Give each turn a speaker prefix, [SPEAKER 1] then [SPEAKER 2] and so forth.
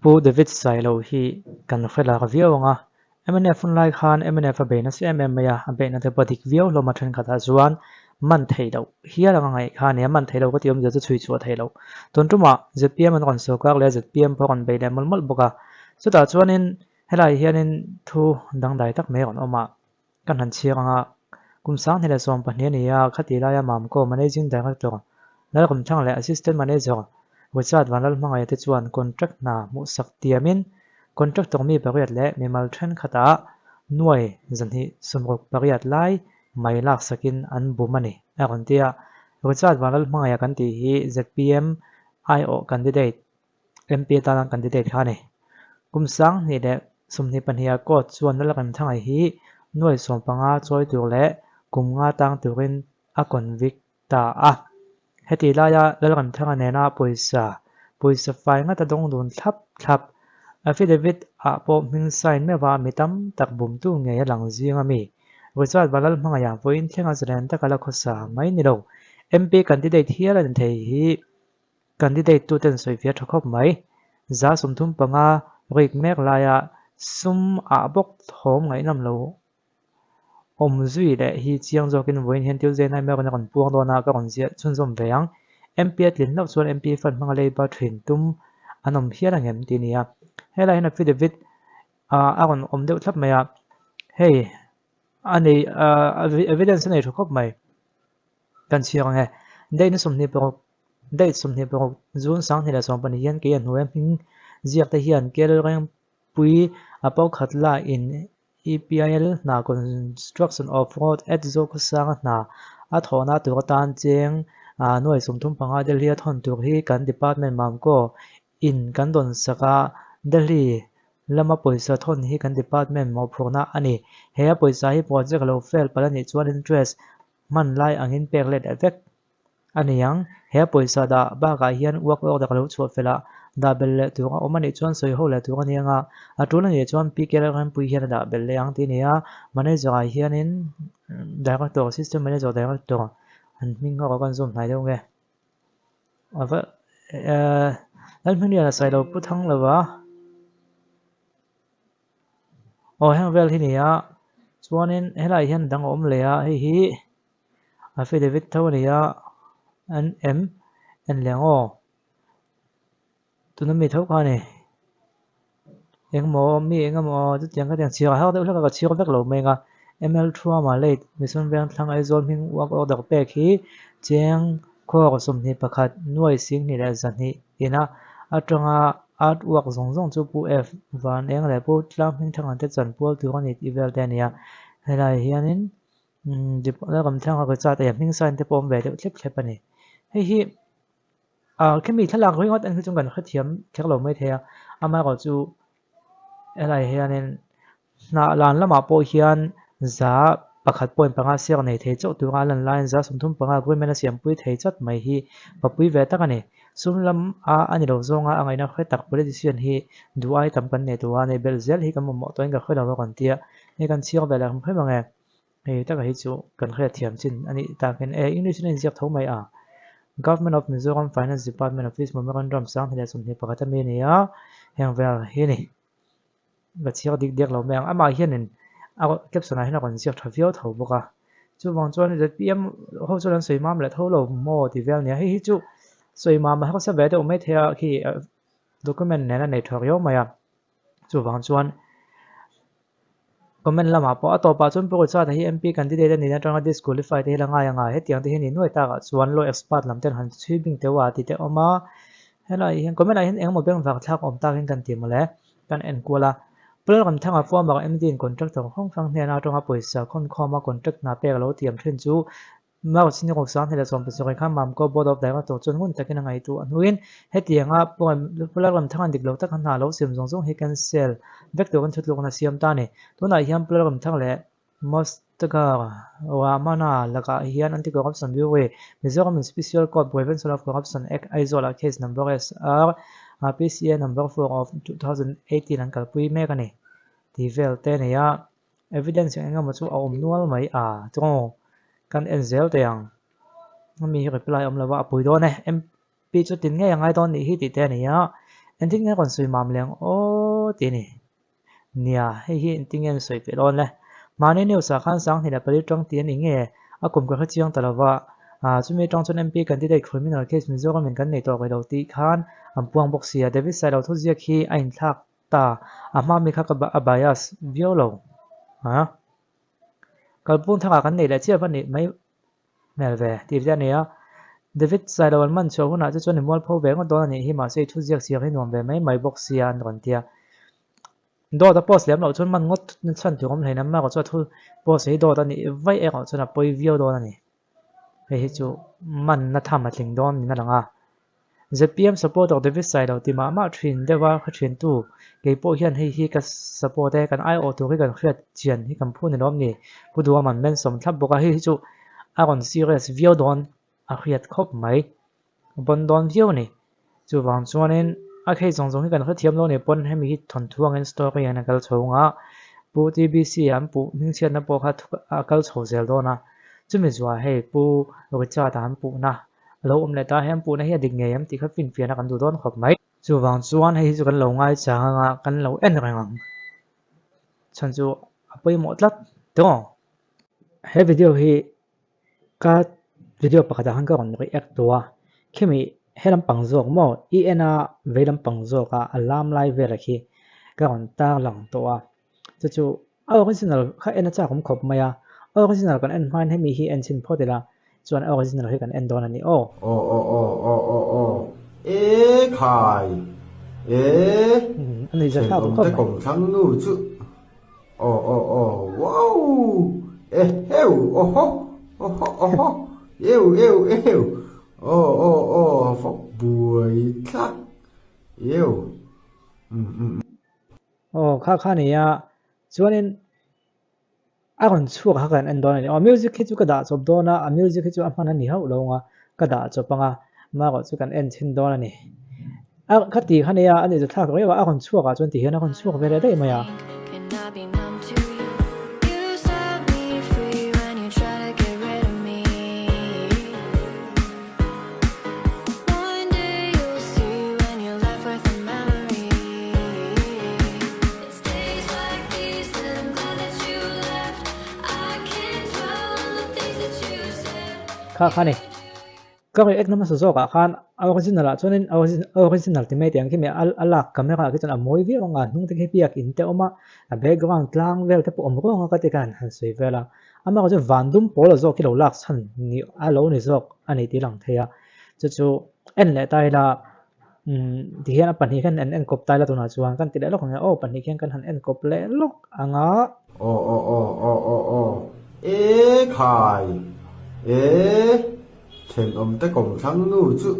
[SPEAKER 1] Pu David Sailo hi kan hre lar viau ang a, mnf hun lai khan mnf a bei nasa em em mai a, a beihna te pawh a dik viau hlawm a thenkhatah chuan man theih loh hial ang a ngaih kha a ni a, man theih loh ka tih awmzia chu chhui chhuah theih loh. Tun tumah zpm an rawn sawrkar leh a zpm pawh a rawn bei leh mawlh mawlh bawk a, chutah chuanin helaiah hianin thu dangdai tak mai a rawn awm a, kan han chhiar ang a, kum 2012 a ni a, khati laia Mamco Managing Director Lalrumthang leh Assistant Manager Richard Vanlalhmangaia te chuan contract hna hmuhsak tiamin contractor mi pariat leh mimal thenkhatah nuai 268 lai mai laksakin an bum a ni, a rawn ti a. Richard Vanlalhmangaia kan tih hi zpm aiawh candidate MP atana candidate kha a ni. Kum 2022 ah court chuan Lalremthangai hi nuai 15 chawi tur leh kum nga tang turin a convict ta a. Heti laia Lalremthanga nena pawisa pawisa fai ngat a dawng dun thlap thlap. Affidavit ah pawh hming sign meuh a mi tam tak bumtu ngei a lang zing a mi. Richard Vanlalhmangaia vawiin thlenga zalen taka la khawsa mai ni lo. MP candidate hial a ni thei hi Candidate tuten sawifiah tha khawp mai. 35 rik mek laia sum ah bawk thawm ngaihnawm lo awm zui leh hi chiang zawkin vawiin hian Tuesday night mai a rawn puang dawn a, ka rawn ziah chhunzawm ve ang. MP a tlin hlauh chuan MP fund hmanga leiba thin tum an awm hial ang em tih a ni a. Helai hian affidavit a rawn awm deuh thlap mai a, hei a nei evidence a nei tha khawp mai. Kan chhiar ang e. Date ni 26 Date 26 June 2012 hian kei a hnuaia hming ziak te hian Kel Rengpui a pakhat la in EPIL hna Construction of Road at Zokhawsanga hna a thawhna tur atan cheng nuai 35 Delhi a thawn tur hi kan Department Mamco in kan dawn sak a, Delhi lama pawisa thawn hi kan Department mawhphurhna a ni. He a pawisa hi project a lo fail palh a nih chuan interest hman lai angin pek let vek a ni ang. He pawisa dah bakah hian work order lo chhuah fel a, dah belh leh tur a awm a nih chuan sawi ho leh tur a ni ang a, a tul a nih chuan PK Lalrempuii hian a dah belh leh ang tih a ni a. Manager ah hianin Director, Assistant Manager, Director an hming erawh kan zawm hnai deuh nge. Ava Lalhmingliana Sailo Pu Thanglova aw heng vel hi ni a, chuanin helaiah hian dang a awm leh a, hei hi affidavit tho a ni a, an em en leh ang aw tuna mi tho kha a ni engmaw mi engemaw chutiang khatiang chhiar har deuh hlek a ka chhiar vek lo mai ang a ml Thuama late Mission Vengthlang Aizawl hming work order pek hi cheng khuar 21 nuai 21,200 ina atanga art work zawng zawng chu Pu F Van Eng leh Pu Tlang Hmingthang te chanpual tur a ni tih vel te a ni a, helai hianin Lalramthlang a Richard a hming sign te pawh awm ve deuh thlep thlep a ni. Hei hi ah khemi thlalak ringawt en hi chuan kan hrethiam kher lo mai thei a, amaherawhchu helai hianin hnah lan lamah pawh hian 1.5 siak nei thei chauh tura a lan laiin 35 agreement a siampui thei chat mai hi papui ve tak a ni. Sum lam a a ni lo zawnga a ngaihna hre tak politician hi duh ai tam kan nei tur a, nei belh zel hi kan mamawh tawhin ka hre lo a kan tia, hei kan chhiar ve leh hrim hrim ang e. Hei taka hi chu kan hriatthiam chin a nih takin e English in a inziak tho mai a. Government of Mizoram Finance Department Office Memorandum 2021 ami a ni a, heng vel hi a ni. Ka chhiar dik dek lo mai ang. Amah hianin a caption ah hian a rawn ziak tha viau tho bawk a. Chuvang chuan zpm ho chuan an sawi mam leh tho lo maw ti vel nia. Hei hi chu sawi mam a harsa ve deuh mai thei a khi document nen a nei tha riau mai a. Chuvang chuan comment lamah pawh a tawpah chuan Pu Richard hi MP candidate a nihna atanga disqualify te hi la ngai ang a, hetiang te hi ni nuai takah chuan law expert lam ten han chhui bing teuh a tih te a awm a. Helai hian comment ah hian engemaw beng vak thlak awm takin kan ti mawle, kan en kual a. Pu Lalramthanga former MD in contractor hrang hrang hnena atanga pawisa khawnkhawm a contract hna pek a lo tiam thin chu March ni ruk 2017 khan Mamco Board of Director chuan ngun takin a ngaihtuah a hnuin hetianga Pu Lalramthanga'n dik lo taka hna lo siam zawng zawng hi cancel vek turin thutlukna siam ta a ni. Tunah hian Pu Lalramthanga leh Mustagar Rahmana lakah hian Anti-Corruption Bureau, Mizoram in Special Court Prevention of Corruption Act Aizawl ah case number SR PCA number 4 of 2018 an kalpui mek a ni tih vel te a nei a. Evidence eng emaw chu a awm nual mai a chuan kan en zel teh ang ami hi reply awm lo a a pui dawn e MP chu tin ngei a ngai dawn nih hi tih te a ni a Engtin nge rawn sawi mam leh ang aw tih a ni. Nia, hei hi engtin nge an sawi feh dawn le? Mahni news ah khan 24 tang tih a ni nge? A kum ka hre chiang ta lova, chumi atang chuan MP candidate criminal case Mizoram in kan nei tawh rih lo tih khan an puang bawk sia. David Sailo thuziak hi a inthlak ta, a hma mi kha ka a bias viau lo. Ha? Kalpung thangah kan nei leh chiah va nih mai hmel ve tih te a ni a. David Sailo an man chhuah hunah chu chuan i mualpho ve ngawt dawn a nih hi mahse i thuziak chhiar hi nuam ve mai mai bawk sia an rawn ti a. Dawt a post lem loh chuan man ngawt chhan tur awm hlein a erawh chu a thu post hi dawt a nih vaih erawh chuan a pawi viau dawn a ni. Hei hi chu manna tham a tling dawn niin a lang a. Zpm supporter David Sailo ti mah mah thin deuh a ka thiantu kei pawh hian hei hi ka support e, kan aiawh tur hi kan hriat chian hi kan phu ni lawm ni? Pu Duaman men sawm thlap bawk a, hei hi chu a rawn serious viau dawn a hriat khawp mai, a bawn dawn viau a ni. Chuvang chuanin a khei zawng zawng hi kan hrethiam lo ni pawn hemi hi thawnthu angin story angin a kal chho ang a, Pu TBC an puh hmingchhiatna pawh kha a kal chho zel dawn a, chumi zuah hei Pu Richard-a an puhna A lo awm leh ta hian puhna hi a dik ngei em tih kha finfiahna kan duh dawn khawp mai. Chuvang chuan hei hi chu kan lo ngaichang anga kan lo en reng ang. Chhan chu a pawimawh tlat tawh. He video hi ka video pakhatah khan ka rawn react tawh a, khimi he lampang zawk maw i en a vei lampang zawk a a lam lai velah khi ka rawn tarlang tawh a. Chu chu a original kha en a chak awm khawp mai a, original kan en hmain hemi hi en chhin phawt ila chuan original hi kan en dawn a ni aw.
[SPEAKER 2] Aw aw aw aw aw aw e khai e
[SPEAKER 1] A nuih zat hlak
[SPEAKER 2] thenawm te
[SPEAKER 1] khawp mai.
[SPEAKER 2] kawmthlang nu chu aw aw aw wow e heu aw haw aw haw aw haw eu eu eu aw aw aw fawk buai thlak eu um um.
[SPEAKER 1] Aw kha kha ni a, chuanin a rawn chhuak a kan en dawn a ni. Aw music hi chu ka dah chawp dawn a, a music hi chu a hman a ni hauh lo ang a, ka dah chawp ang a, amaherawh chu kan en chhin dawn a ni. A kha ti kha nia a nih chu thlak riau a, a rawn chhuak ah chuan ti hian a rawn chhuak ve leh daih mai a. Kha kha ni. Ka react na hmasa zawkah khan a original ah chuanin a original ti mai teh ang khi a lak camera ah khi chuan a mawi viau ang a, hnung te khi biak in te a awm a, a background tlang vel te pawh awm ruang a ka ti khan han sawi vel a. Amah chu van dum pawl a zawk hi lo lak chhan ni a lo ni zawk a ni tih lang thei a. Chu chu en leh ta ila umm tihian a pahnih hian an enkawp ta ila tunah chuan kan ti leh lawk ang e aw pahnih khian kan han enkawp leh lawk ang a.
[SPEAKER 2] Aw aw aw aw aw aw e khai e thenawm te kawmthlang nu chu.